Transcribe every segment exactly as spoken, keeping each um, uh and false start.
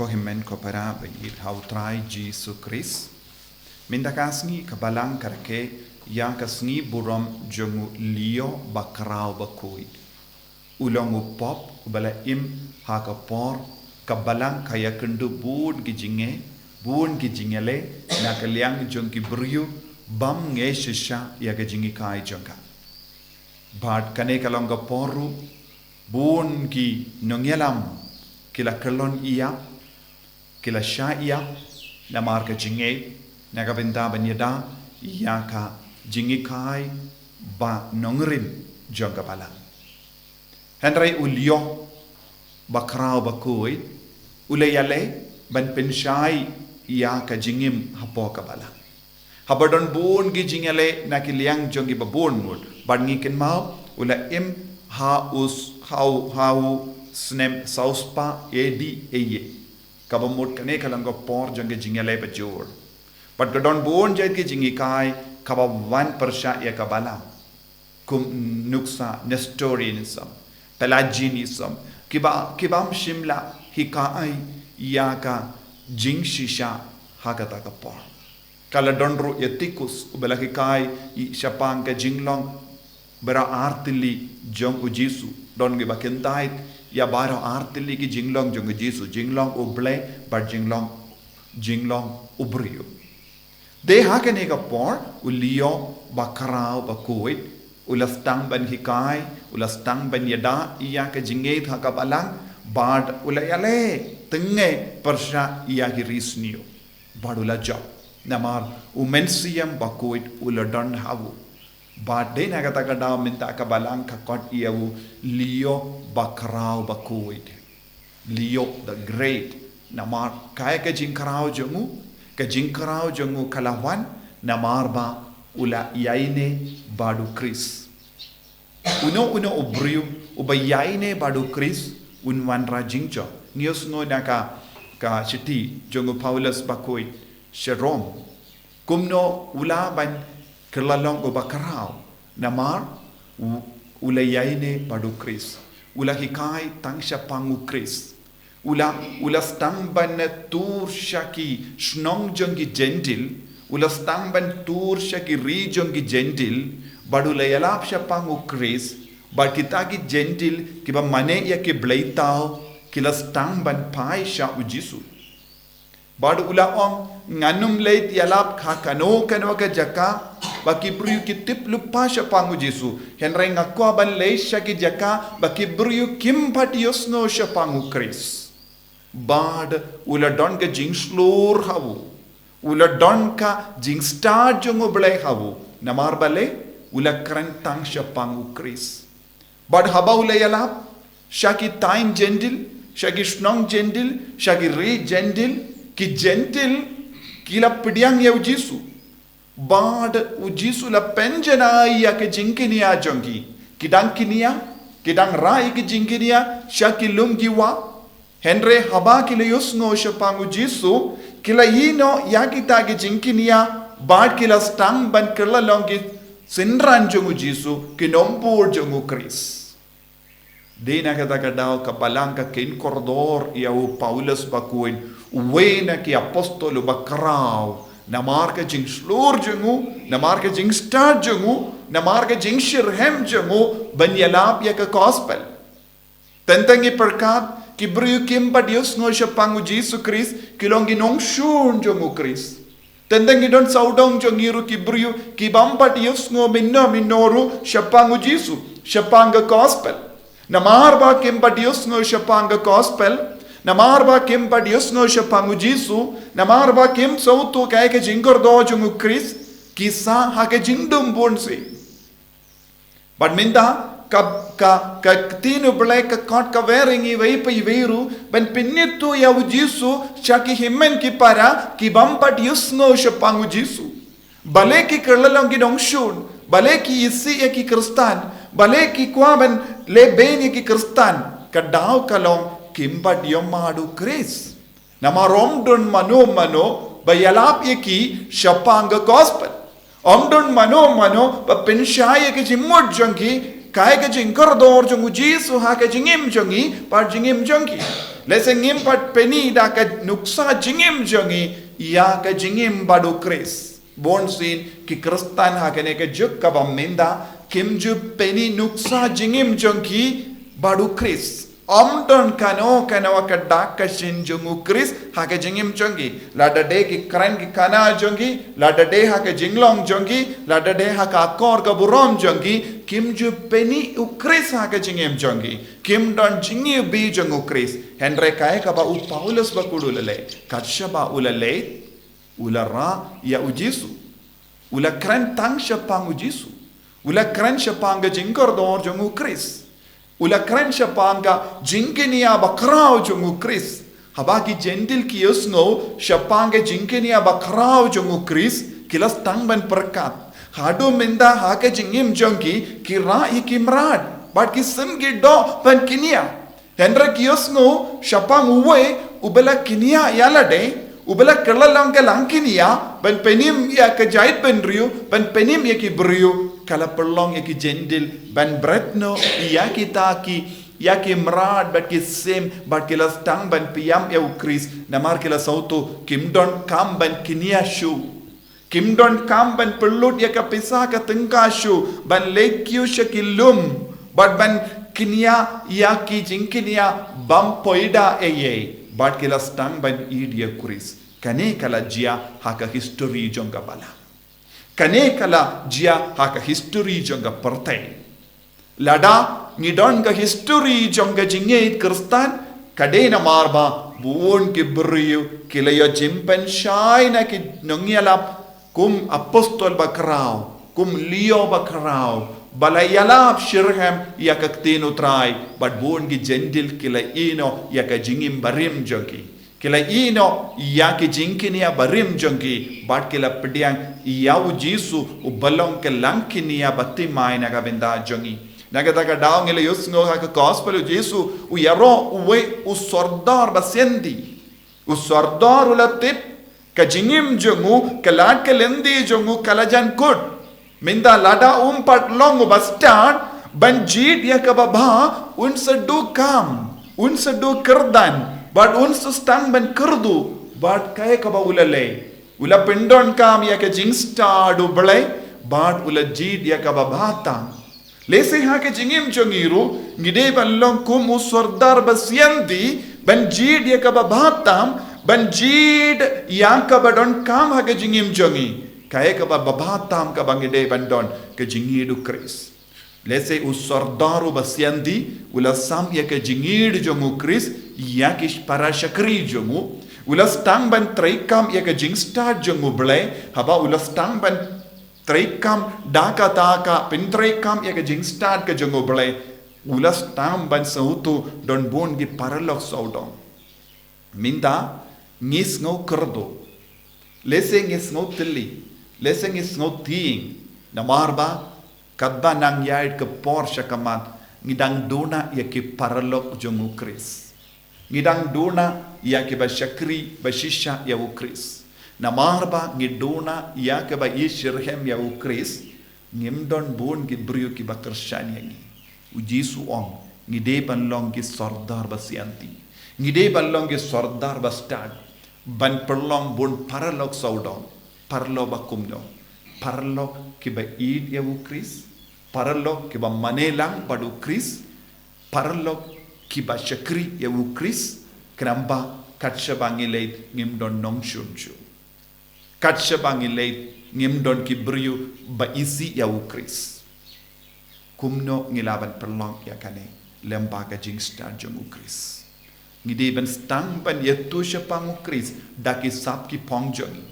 Ko hynmen ko para ba ïeit ha u Trai Jisu Khrist. Mynta ka sngi ka Balang ka rakhe ïa ka sngi burom jong u Leo ba khraw ba khuid. U long u pop uba la im ha ka por ka Balang ka ïakynduh bun ki jingeh, bun ki jingïaleh na ka liang jong ki briew bym ngeit shisha ïa ka jinghikai jong ka. Bad kane ka long ka por ruh bun ki nongïalam ki la kyllon ïap, ki la shah ïap namar ka jingngeit na ka bynta ban ïada ïa ka jinghikai ba nongrim jong ka Balang. Hynrei u Leo ba khraw ba khuid u la ïaleh ban pynshai ïa ka jingim hapoh ka Balang. Haba don bun ki jingïaleh na ki liang jong ki ba bun ngut, bad ngi kynmaw u la im ha u s-, ha u, ha u snem saw spah A D A ïa kaba mut kane ka long ka por jong ka jingïaleh ba jur. Bad ka don bun jait ki jinghikai kaba wan pyrshah ïa ka Balang, kum nuksa Nestorianism, Pelagianism, kiba, kibym shym la hikai ïa ka jingshisha ha kata ka por. Ka la don ruh Eutychius uba la hikai ïa shaphang ka jinglong baroh artylli jong u Jisu. Don kiba kyntait ïa baroh artylli ki jinglong jong u Jisu, jinglong u Blei bad jinglong, jinglong u briew. Te ha kane ka por u Leo ba khraw ba khuid u la sdang ban hikai, u la sdang ban ïada ïa ka jingngeit ha ka Balang, bad u la ïaleh tynrai pyrshah ïa ki ri sniew. Bad u la jop namar u Mynsiem Bakhuid u la don ha u. Bad dei na kata ka daw mynta ka Balang ka khot ïa u Leo ba khraw ba khuid, Leo the Great. Namar kaei ka jingkhraw jong u? Ka jingkhraw jong u ka la wan namar ba u la ïaineh bad u Khrist. Uno uno u briew uba ïaineh bad u Khrist un wanrah jingjop. Ngi ïohsngew na ka, ka shithi jong u Paulus bakhuid sha Rom, kumno u la ban kylla long uba khraw namar u, u la ïaineh bad u Khrist, u la hikai tang shaphang u Khrist. U la, u la sdang ban tur sha ki shnong jong ki Jentil, u la sdang ban tur sha ki ri jong ki Jentil, bad u la ïalap shaphang u Khrist, bad kita ki Jentil kiba mane ïa ki bleitaw ki la sdang ban phai sha u Jisu. Bad u la ong, ngan ym leit ïalap ha kano kano ka jaka ba ki briew ki tip lypa shaphang u Jisu. Hynrei nga kwah ban leit sha ki jaka ba ki briew kim pat ïohsngew shaphang u Khrist. Bad u la don ka jingshlur ha u, u la don ka jingstad jong u Blei ha u. Namar balei? U la kren tang shaphang u Khrist. Bad haba u la ïalap sha ki thaiñ Jentil, sha ki shnong Jentil, sha ki ri Jentil, ki Jentil ki la pdiang ïa u Jisu. Bad u Jisu la pynjanai ïa ka jingkñia jong ki. Ki dang kñia, ki dang rah ïa ka jingkñia sha ki lum ki wah. Hynrei haba ki la ïohsngew shaphang u Jisu, ki la ïehnoh ïa kita ki jingkñia, bad ki la sdang ban kylla long ki synran jong u Jisu, ki nongbud jong u Khrist. Dei na kata ka daw ka Balang ka kheiñ kordor ïa u Paulus bakhuid, uwei na ki apostol uba khraw, namar ka jingshlur jong u, namar ka jingstad jong u, namar ka jingshitrhem jong u ban ïalap ïa ka gospel. Teng teng ngi pyrkhat ki briew kim pat ïohsngew shaphang u Jisu Khrist, ki long ki nongshun jong u Khrist. Teng teng ngi don sawdong jong ngi ruh ki briew kibym pat ïohsngew mynno mynno ruh shaphang u Jisu, shaphang ka gospel. Namar ba kim pat ïohsngew shaphang ka gospel, namar ba kim pat ïohsngew shaphang u Jisu, namar ba kim sngewthuh kaei ka jingkordor jong u Khrist, ki sah ha ka jingdum bunsien. Bad mynta ka, ka, ka ktien u Blei ka khot kawei ïa ngi iwei pa iwei ruh ban pynithuh ïa u Jisu sha ki hynmen ki para kibym pat ïohsngew shaphang u Jisu. Balei ki kylla long ki nongshun, balei ki isih ïa ki Khristan, balei ki kwah ban lehbeiñ ïa ki Khristan, ka daw ka long kim pat ïohmad u Khrist. Namar ym don mano mano ba ïalap ïa ki shaphang ka gospel. Ym don mano mano ba pynshai ïa ka jingmut jong ki Kaei ka jingkordor jong u Jisu ha ka jingim jong ngi bad jingim jong ki? Lehse ngim pat pyni da ka nuksa jingim jong ngi ïa ka jingim bad u Khrist. Bun sien ki Khristan ha kane ka juk kaba mynta kim ju pyni nuksa jingim jong ki bad u Khrist. Ym don kano kano ka dak ka shin jong u Khrist ha ka jingim jong ki. Lada dei ki kren ki kana jong ki, lada dei ha ka jinglong jong ki, lada dei ha ka akor ka burom jong ki, kim ju pyni u Khrist ha ka jingim jong ki. Kim don jingïohi jong u Khrist. Hynrei kaei kaba u Paulus ba kut u la leh, katba u la leh, u la rah ïa u Jisu. U la kren tang shaphang u Jisu. U la kren shaphang ka jingkordor jong u Khrist. U la kren shaphang ka jingkñia bakhraw jong u Khrist. Haba ki Jentil ki ïohsngew shaphang ka jingkñia bakhraw jong u Khrist, ki la sdang ban pyrkhat. Haduh mynta ha ka jingim jong ki, ki rah ïa ki mrad bad ki shim ki doh ban kñia. Hynrei ki ïohsngew shaphang uwei uba la kñia ïa lade, uba la kylla lang ka langkñia, ban pynim ïa ka jaitbynriew, ban pynim ïa ki briew, ka la pynlong ïa ki Jentil ban bret noh ïa kita ki, ïa ki mrad bad ki shim, bad ki la sdang ban pynïap ïa u Khrist, namar ki la sngewthuh kim don kam ban kñia shuh. Kim don kam ban pynlut ïa ka pisa ka tyngka shuh, ban leit kiew sha ki lum, bad ban kñia ïa ki jingkñia bym poi da ei ei, bad ki la sdang ban ïeit ïa u Khrist. Kane ka la jia ha ka history jong ka balang. Kane ka la jia ha ka history jong ka pyrthei. Lada ngi don ka history jong ka jingïeit Khristan, ka dei namar ba bun ki briew ki la ïoh jingpynshai na ki nongïalap kum apostol bakhraw, kum Leo bakhraw, ba la ïalap shitrhem ïa ka ktien u Trai, bad bun ki Jentil ki la ïehnoh ïa ka jingim barim jong ki. Ki la ïehnoh ïa ki jingkñia barim jong ki, bad ki la pdiang ïa u Jisu uba long ka langkñia bathymmai na ka bynta jong ngi. Na kata ka daw ngi la ïohsngew ha ka gospel u Jisu u ïaroh uwei u sordar basianti. U sordar u la tip, ka jingim jong u, ka lad ka lynti jong u ka la jan kut. Mynta lada um pat long uba stad ban jied ïa kaba bha, un sa duh kam, un sa duh kyrdan, bad un sa sdang ban kyrduh, bad kaei kaba u la leh, u la pyndonkam ïa ka jingstad U Blei, bad u la jied ïa kaba bha tam. Lehse ha ka jingim jong ngi ruh, ngi dei ban long kum u sordar basianti, ban jied ïa kaba bha tam, ban jied ïa kaba donkam ha ka jingim jong ngi. Kaei kaba bha tam kaba ngi dei ban don, ka jingïeit u Khrist. Lehse u sordar u basianti, u la sam ïa ka jingïeit jong u Khrist ïa ki para shakri jong u. U la sdang ban treikam ïa ka jingstad jong U Blei, haba u la sdang ban treikam da kata ka pyntreikam ïa ka jingstad ka jong U Blei, u la sdang ban sngewthuh don bun ki paralok sawdong. Mynta ngi sngew kyrduh, lehse ngi sngew thylli, lehse ngi sngew tieng, namar ba katba nang ïaid ka por sha khmat, ngi dang duna ïa ki paralok jong u Khrist. Ngi dang duna ïa kiba shakri bashisha ïa u Khrist. Namar ba ngi duna ïa kiba ïeit shitrhem ïa u Khrist, ngim don bun ki briew kiba kyrshan ïa ngi. U Jisu u ong, ngi dei ban long ki sordar basianti. Ngi dei ban long ki sordar bastad. Ban pynlong bun paralok sawdong. Paralok ba kumno? Paralok kiba ïeit ïa u Khrist. Paralok kiba mane lang bad u Khrist. Paralok kiba shakri ïa u Khrist, khnang ba katba ngi leit ngim don nongshun shuh. Katba ngi leit ngim don ki briew ba isih ïa u Khrist. Kumno ngi lah ban pynlong ïa kane lem bad ka jingstad jong u Khrist? Ngi dei ban sdang ban ïathuh shaphang u Khrist da ki sap ki phong jong ngi.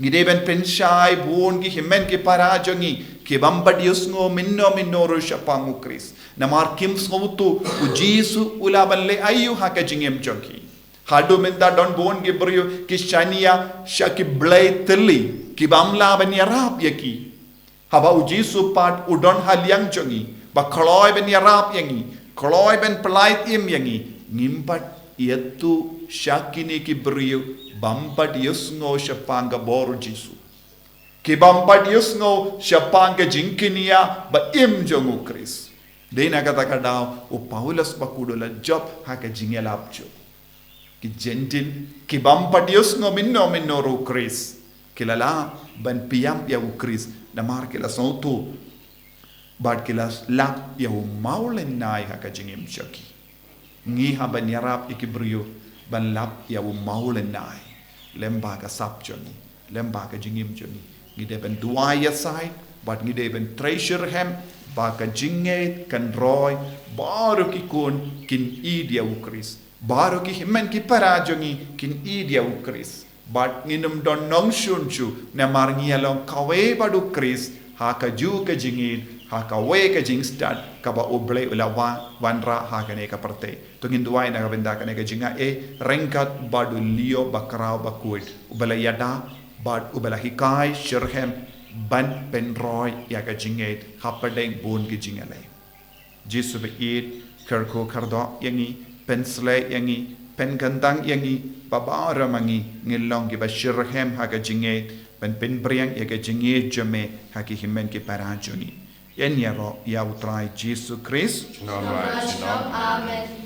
Ngi dei ban pynshai bun ki hynmen ki para jong ngi ki bym pat ïohsngew mynno mynno ruh shaphang u Khrist. Namar kim sngewthuh u Jisu u lah ban leh aïu ha ka jingim jong ki. Haduh mynta don bun ki briew ki shaniah sha ki blei thylli ki bym lah ban ïarap ïa ki. Haba u Jisu pat u don ha liang jong ngi, ba kloi ban ïarap ïa ngi, kloi ban pyllait im ïa ngi, ngim pat ïathuh sha kine ki briew bym pat ïohsngew shaphang ka bor u Jisu. Ki bym pat ïohsngew shaphang ka jingkñia ba im jong u Khrist. Dei na kata ka daw u Paulus bakhuid u la jop ha ka jingïalap jong ki Jentil, ki bym pat ïohsngew mynno mynno ruh Khrist, ki la lah ban pynïap ïa u Khrist namar ki la sngewthuh bad ki la lap ïa u mawlynnai ha ka jingim jong ki. Ngi hap ban ïarap ïa ki briew ban lap ïa u mawlynnai lem bad ka sap jong ngi, lem bad ka jingim jong ngi. Ngi dei ban duwai ïasaid bad ngi dei ban trei shitrhem ba ka jingngeit kan roi, baroh ki khun kin ïeit ïa u Khrist, baroh ki hynmen ki para jong ngi kin ïeit ïa u Khrist. Bad ngin ym don nongshun shuh namar ngi ïalong kawei bad u Khrist ha kajuh ka jingïeit, ha kawei ka jingstad kaba U Blei u la wa-, wanrah ha kane ka pyrthei. To ngin duwai na ka bynta kane ka jingïeit, ryngkat bad u Leo bakhraw bakhuid, uba la ïada bad uba la hikai shitrhem ban pynroi ïa ka jingngeit hapdeng bun ki jingïaleh. Jisu ba ïeit, kyrkhu kyrdoh ïa ngi, pynshlei ïa ngi, pynkyntang ïa ngi, ba baroh ma ngi ngin long kiba shitrhem ha ka jingngeit ban pynbring ïa ka jingngeit jong me ha ki hynmen ki para jong ngi. Ïaroh ïa U Trai Jisu Khrist. Amen.